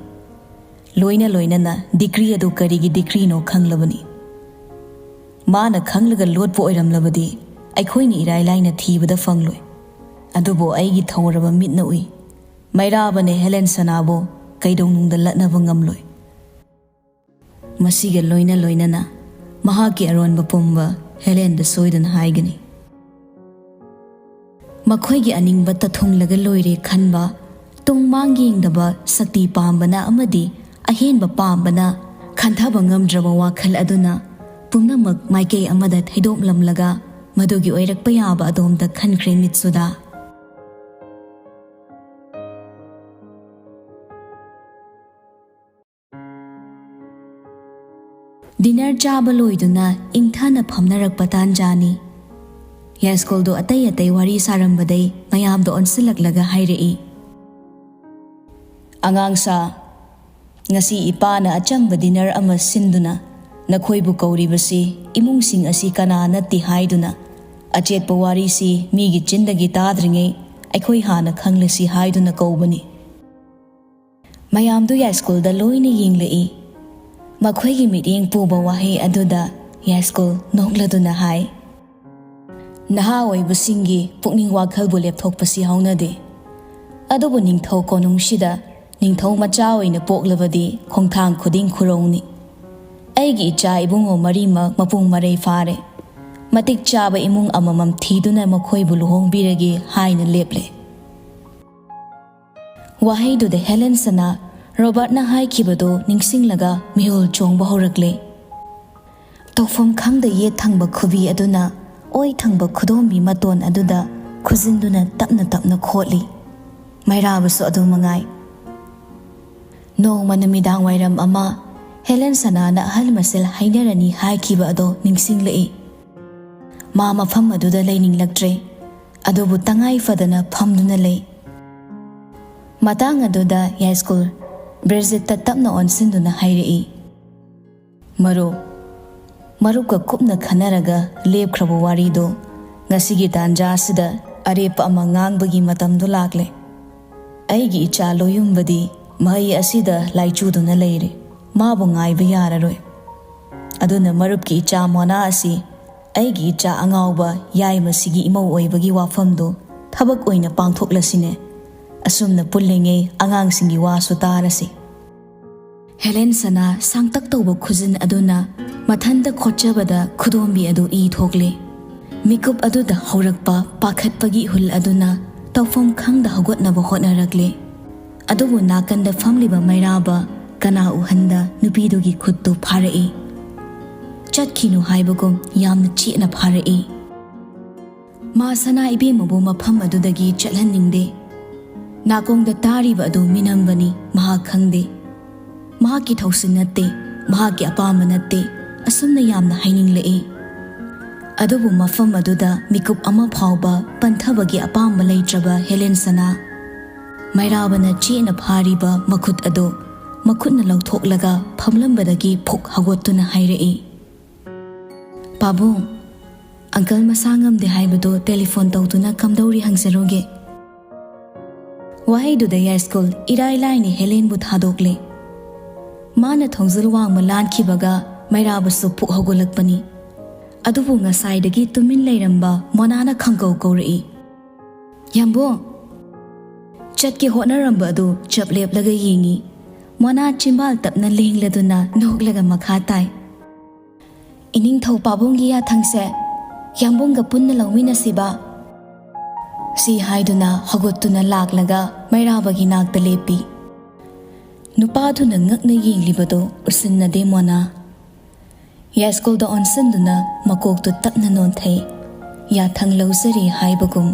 ꯂꯣꯏꯅ ꯂꯣꯏꯅꯅ ꯗꯤꯀ꯭ꯔꯤ ꯑꯗꯨ ꯀꯔꯤꯒꯤ ꯗꯤꯀ꯭ꯔꯤꯅꯣ ꯈꯪꯂꯕꯅꯤ꯫ ꯃꯥꯅ ꯈꯪꯂꯒ ꯂꯣꯠꯄ ꯑꯣꯏꯔꯝꯂꯕꯗꯤ ꯑꯩꯈꯣꯏꯅ ꯏꯔꯥꯏ ꯂꯥꯏꯅ ꯊꯤꯕꯗ ꯐꯪꯂꯣꯏ꯫ ꯑꯗꯨꯕꯨ ꯑꯩꯒꯤ ꯊꯧꯔꯕ ꯃꯤꯠꯅ ꯎꯏ, ꯃꯩꯔꯥꯕꯅ ꯍꯦꯂꯦꯟ ꯁꯅꯥꯕꯨ ꯀꯩꯗꯧꯅꯨꯡꯗ ꯂꯠꯅꯕ ꯉꯝꯂꯣꯏ꯫ ꯃꯁꯤꯒ ꯂꯣꯏꯅ ꯂꯣꯏꯅꯅ ꯃꯍꯥꯛꯀꯤ ꯑꯔꯣꯟꯕ ꯄꯨꯝꯕ ꯍꯦꯂꯦꯟꯗ ꯁꯣꯏꯗꯅ ꯍꯥꯏꯒꯅꯤ꯫ ꯃꯈꯣꯏꯒꯤ ꯑꯅꯤꯡꯕꯇ ꯊꯨꯡꯂꯒ ꯂꯣꯏꯔꯦ ꯈꯟꯕ, ꯇꯨꯡ ꯃꯥꯡ ꯌꯦꯡꯗꯕ, ꯁꯛꯇꯤ ꯄꯥꯝꯕꯅ ꯑꯃꯗꯤ ꯑꯍꯦꯟꯕ ꯄꯥꯝꯕꯅ ꯈꯟꯊꯕ ꯉꯝꯗ꯭ꯔꯕ ꯋꯥꯈꯜ ꯑꯗꯨꯅ ꯄꯨꯝꯅꯃꯛ ꯃꯥꯏꯀꯩ ꯑꯃꯗ ꯊꯩꯗꯣꯛꯂꯝꯂꯒ ꯃꯗꯨꯒꯤ ꯑꯣꯏꯔꯛꯄ ꯌꯥꯕ ꯑꯗꯣꯝꯗ ꯈꯟꯈ꯭ꯔꯦ ꯃꯤꯠꯁꯨꯗ꯫ ꯗꯤꯅꯔ ꯆꯥꯕ ꯂꯣꯏꯗꯨꯅ ꯏꯪꯊꯅ ꯐꯝꯅꯔꯛꯄ ꯇꯥꯟꯖꯥꯅꯤ꯫ ꯌꯥꯏꯁ꯭ꯀꯨꯜꯗꯣ ꯑꯇꯩ ꯑꯇꯩ ꯋꯥꯔꯤ ꯁꯥꯔꯝꯕꯗꯩ ꯃꯌꯥꯝꯗꯣ ꯑꯣꯟꯁꯤꯜꯂꯛꯂꯒ ꯍꯥꯏꯔꯛꯏ, "ꯑꯉꯥꯡꯁꯥ, ꯉꯁꯤ ꯏꯄꯥꯅ ꯑꯆꯝꯕ ꯗꯤꯅꯔ ꯑꯃ ꯁꯤꯟꯗꯨꯅ ꯅꯈꯣꯏꯕꯨ ꯀꯧꯔꯤꯕꯁꯤ ꯏꯃꯨꯡꯁꯤꯡ ꯑꯁꯤ ꯀꯅꯥ ꯅꯠꯇꯦ ꯍꯥꯏꯗꯨꯅ ꯑꯆꯦꯠꯄ ꯋꯥꯔꯤꯁꯤ ꯃꯤꯒꯤ ꯆꯤꯟꯗꯒꯤ ꯇꯥꯗ꯭ꯔꯤꯉꯩ ꯑꯩꯈꯣꯏ ꯍꯥꯟꯅ ꯈꯪꯂꯁꯤ ꯍꯥꯏꯗꯨꯅ ꯀꯧꯕꯅꯤ꯫" ꯃꯌꯥꯝꯗꯨ ꯌꯥꯏꯁ꯭ꯀꯨꯜꯗ ꯂꯣꯏꯅ ꯌꯦꯡꯂꯛꯏ꯫ ꯃꯈꯣꯏꯒꯤ ꯃꯤꯠꯌꯦꯡ ꯄꯨꯕ ꯋꯥꯍꯩ ꯑꯗꯨꯗ ꯌꯥꯏꯁ꯭ꯀꯨꯜ ꯅꯣꯛꯂꯗꯨꯅ ꯍꯥꯏ, "ꯅꯍꯥ ꯑꯣꯏꯕꯁꯤꯡꯒꯤ ꯄꯨꯛꯅꯤꯡ ꯋꯥꯈꯜꯕꯨ ꯂꯦꯞꯊꯣꯛꯄꯁꯤ ꯍꯧꯅꯗꯦ꯫ ꯑꯗꯨꯕꯨ ꯅꯤꯡꯊꯧ ꯀꯣꯅꯨꯡꯁꯤꯗ ꯅꯤꯡꯊꯧ ꯃꯆꯥ ꯑꯣꯏꯅ ꯄꯣꯛꯂꯕꯗꯤ ꯈꯣꯡꯊꯥꯡ ꯈꯨꯗꯤꯡ ꯈꯨꯔꯧꯅꯤ꯫ ꯑꯩꯒꯤ ꯏꯆꯥ ꯏꯕꯨꯡꯉꯣ ꯃꯔꯤꯃꯛ ꯃꯄꯨꯡ ꯃꯔꯩ ꯐꯥꯔꯦ꯫ ꯃꯇꯤꯛ ꯆꯥꯕ ꯏꯃꯨꯡ ꯑꯃꯃꯝ ꯊꯤꯗꯨꯅ ꯃꯈꯣꯏꯕꯨ ꯂꯨꯍꯣꯡꯕꯤꯔꯒꯦ ꯍꯥꯏꯅ ꯂꯦꯞꯂꯦ꯫" ꯋꯥꯍꯩꯗꯨꯗ ꯍꯦꯂꯦꯟ ꯁꯅꯥ ꯔꯣꯕꯥꯔꯠꯅ ꯍꯥꯏꯈꯤꯕꯗꯨ ꯅꯤꯡꯁꯤꯡꯂꯒ ꯃꯤꯍꯨꯜ ꯆꯣꯡꯕ ꯍꯧꯔꯛꯂꯦ꯫ ꯇꯧꯐꯝ ꯈꯪꯗ ꯌꯦꯠ ꯊꯪꯕ ꯈꯨꯕꯤ ꯑꯗꯨꯅ ꯑꯣꯏ ꯊꯪꯕ ꯈꯨꯗꯣꯝꯕꯤ ꯃꯇꯣꯟ ꯑꯗꯨꯗ ꯈꯨꯖꯤꯟꯗꯨꯅ ꯇꯞꯅ ꯇꯞꯅ ꯈꯣꯠꯂꯤ꯫ ꯃꯩꯔꯥꯕꯁꯨ ꯑꯗꯨ ꯃꯉꯥꯏ꯫ ꯅꯣꯡꯃ ꯅꯨꯃꯤꯗꯥꯡ ꯋꯥꯏꯔꯝ ꯑꯃ ꯍꯦꯂꯦꯟ ꯁꯅꯥꯅ ꯑꯍꯜ ꯃꯁꯦꯜ ꯍꯥꯏꯅꯔꯅꯤ ꯍꯥꯏꯈꯤꯕ ꯑꯗꯣ ꯅꯤꯡꯁꯤꯡꯂꯛꯏ꯫ ꯃꯥ ꯃꯐꯝ ꯑꯗꯨꯗ ꯂꯩꯅꯤꯡꯂꯛꯇ꯭ꯔꯦ, ꯑꯗꯨꯕꯨ ꯇꯉꯥꯏ ꯐꯗꯅ ꯐꯝꯗꯨꯅ ꯂꯩ꯫ ꯃꯇꯥꯡ ꯑꯗꯨꯗ ꯌꯥꯏꯁ꯭ꯀꯨꯜ ꯕ꯭ꯔꯤꯖꯤꯠꯇ ꯇꯞꯅ ꯑꯣꯟꯁꯤꯟꯗꯨꯅ ꯍꯥꯏꯔꯛꯏ, "ꯃꯔꯨꯞ, ꯃꯔꯨꯞꯀ ꯀꯨꯞꯅ ꯈꯟꯅꯔꯒ ꯂꯦꯞꯈ꯭ꯔꯕ ꯋꯥꯔꯤꯗꯨ ꯉꯁꯤꯒꯤ ꯇꯥꯟꯖꯥ ꯑꯁꯤꯗ ꯑꯔꯦꯞꯄ ꯑꯃ ꯉꯥꯡꯕꯒꯤ ꯃꯇꯝꯗꯨ ꯂꯥꯛꯂꯦ꯫ ꯑꯩꯒꯤ ꯏꯆꯥ ꯂꯣꯌꯨꯝꯕꯗꯤ ꯃꯍꯩ ꯑꯁꯤꯗ ꯂꯥꯏꯆꯨꯗꯨꯅ ꯂꯩꯔꯦ꯫ ꯃꯥꯕꯨ ꯉꯥꯏꯕ ꯌꯥꯔꯔꯣꯏ꯫ ꯑꯗꯨꯅ ꯃꯔꯨꯞꯀꯤ ꯏꯆꯥ ꯃꯣꯅꯥ ꯑꯁꯤ ꯑꯩꯒꯤ ꯏꯆꯥ ꯑꯉꯥꯎꯕ ꯌꯥꯏꯃꯁꯤꯒꯤ ꯏꯃꯧ ꯑꯣꯏꯕꯒꯤ ꯋꯥꯐꯝꯗꯨ ꯊꯕꯛ ꯑꯣꯏꯅ ꯄꯥꯡꯊꯣꯛꯂꯁꯤꯅꯦ꯫ ꯑꯁꯨꯝꯅ ꯄꯨꯜꯂꯤꯉꯩ ꯑꯉꯥꯡꯁꯤꯡꯒꯤ ꯋꯥꯁꯨ ꯇꯥꯔꯁꯤ꯫" ꯍꯦꯂꯦꯟ ꯁꯅꯥ ꯁꯥꯡꯇꯛ ꯇꯧꯕ ꯈꯨꯖꯤꯟ ꯑꯗꯨꯅ ꯃꯊꯟꯇ ꯈꯣꯠꯆꯕꯗ ꯈꯨꯗꯣꯝꯕꯤ ꯑꯗꯨ ꯏ ꯊꯣꯛꯂꯦ꯫ ꯃꯤꯀꯨꯞ ꯑꯗꯨꯗ ꯍꯧꯔꯛꯄ ꯄꯥꯈꯠꯄꯒꯤ ꯏꯍꯨꯜ ꯑꯗꯨꯅ ꯇꯧꯐꯝ ꯈꯪꯗ ꯍꯧꯒꯠꯅꯕ ꯍꯣꯠꯅꯔꯛꯂꯦ꯫ ꯑꯗꯨꯕꯨ ꯅꯥꯀꯟꯗ ꯐꯝꯂꯤꯕ ꯃꯩꯔꯥꯕ ꯀꯅꯥ ꯎꯍꯟꯗ ꯅꯨꯄꯤꯗꯨꯒꯤ ꯈꯨꯠꯇꯨ ꯐꯥꯔꯛꯏ꯫ ꯆꯠꯈꯤꯅꯨ ꯍꯥꯏꯕꯒꯨꯝ ꯌꯥꯝꯅ ꯆꯦꯠꯅ ꯐꯥꯔꯛꯏ꯫ ꯃꯥ ꯁꯅꯥ ꯏꯕꯦꯝꯃꯕꯨ ꯃꯐꯝ ꯑꯗꯨꯗꯒꯤ ꯆꯠꯍꯟꯅꯤꯡꯗꯦ꯫ ꯅꯥꯀꯣꯡꯗ ꯇꯥꯔꯤꯕ ꯑꯗꯨ ꯃꯤꯅꯝꯕꯅꯤ, ꯃꯍꯥꯛ ꯈꯪꯗꯦ꯫ ꯃꯍꯥꯛꯀꯤ ꯊꯧꯁꯤꯜ ꯅꯠꯇꯦ, ꯃꯍꯥꯛꯀꯤ ꯑꯄꯥꯝꯕ ꯅꯠꯇꯦ, ꯑꯁꯨꯝꯅ ꯌꯥꯝꯅ ꯍꯥꯏꯅꯤꯡꯂꯛꯏ꯫ ꯑꯗꯨꯕꯨ ꯃꯐꯝ ꯑꯗꯨꯗ ꯃꯤꯀꯨꯞ ꯑꯃ ꯐꯥꯎꯕ ꯄꯟꯊꯕꯒꯤ ꯑꯄꯥꯝꯕ ꯂꯩꯇ꯭ꯔꯕ ꯍꯦꯂꯦꯟ ꯁꯅꯥ, ꯃꯩꯔꯥꯕꯅ ꯆꯦꯠꯅ ꯐꯥꯔꯤꯕ ꯃꯈꯨꯠ ꯑꯗꯨ ꯃꯈꯨꯠꯅ ꯂꯧꯊꯣꯛꯂꯒ ꯐꯝꯂꯝꯕꯗꯒꯤ ꯐꯨꯛ ꯍꯧꯒꯠꯇꯨꯅ ꯍꯥꯏꯔꯛꯏ, "ꯄꯥꯕꯨꯡ, ꯑꯪꯀꯜ ꯃꯁꯥ ꯉꯝꯗꯦ ꯍꯥꯏꯕꯗꯨ ꯇꯦꯂꯤꯐꯣꯟ ꯇꯧꯗꯨꯅ ꯀꯝꯗꯧꯔꯤ ꯍꯪꯖꯔꯨꯒꯦ?" ꯋꯥꯍꯩꯗꯨꯗ ꯌꯥꯏꯁ꯭ꯀꯨꯜ ꯏꯔꯥꯏ ꯂꯥꯏꯅ ꯍꯦꯂꯦꯟꯕꯨ ꯊꯥꯗꯣꯛꯂꯦ꯫ ꯃꯥꯅ ꯊꯣꯡꯖꯤꯜ ꯋꯥꯡꯃ ꯂꯥꯟꯈꯤꯕꯒ ꯃꯩꯔꯥꯕꯁꯨ ꯐꯨꯛ ꯍꯧꯒꯠꯂꯛꯄꯅꯤ꯫ ꯑꯗꯨꯕꯨ ꯉꯁꯥꯏꯗꯒꯤ ꯇꯨꯃꯤꯟ ꯂꯩꯔꯝꯕ ꯃꯣꯅꯥꯅ ꯈꯪꯀꯧ ꯀꯧꯔꯛꯏ, "ꯌꯥꯝꯕꯨꯡ!" ꯆꯠꯀꯦ ꯍꯣꯠꯅꯔꯝꯕ ꯑꯗꯨ ꯆꯞ ꯂꯦꯞꯂꯒ ꯌꯦꯡꯏ꯫ ꯃꯣꯅꯥ ꯆꯤꯝꯕꯥꯜ ꯇꯞꯅ ꯂꯦꯡꯂꯗꯨꯅ ꯅꯣꯛꯂꯒ ꯃꯈꯥ ꯇꯥꯏ, "ꯏꯅꯤꯡꯊꯧ ꯄꯥꯕꯨꯡꯒꯤ ꯌꯥꯊꯪꯁꯦ ꯌꯥꯝꯕꯨꯡꯒ ꯄꯨꯟꯅ ꯂꯧꯃꯤꯟꯅꯁꯤꯕ?" ꯁꯤ ꯍꯥꯏꯗꯨꯅ ꯍꯧꯒꯠꯇꯨꯅ ꯂꯥꯛꯂꯒ ꯃꯩꯔꯥꯕꯒꯤ ꯅꯥꯛꯇ ꯂꯦꯞꯄꯤ꯫ ꯅꯨꯄꯥꯗꯨꯅ ꯉꯛꯅ ꯌꯦꯡꯂꯤꯕꯗꯨ ꯎꯁꯤꯟꯅꯗꯦ ꯃꯣꯅꯥ꯫ ꯌꯥꯏꯁ꯭ꯀꯨꯜꯗ ꯑꯣꯟꯁꯤꯟꯗꯨꯅ ꯃꯀꯣꯛꯇꯨ ꯇꯞꯅ ꯅꯣꯟꯊꯩ꯫ ꯌꯥꯊꯪ ꯂꯧꯖꯔꯤ ꯍꯥꯏꯕꯒꯨꯝ꯫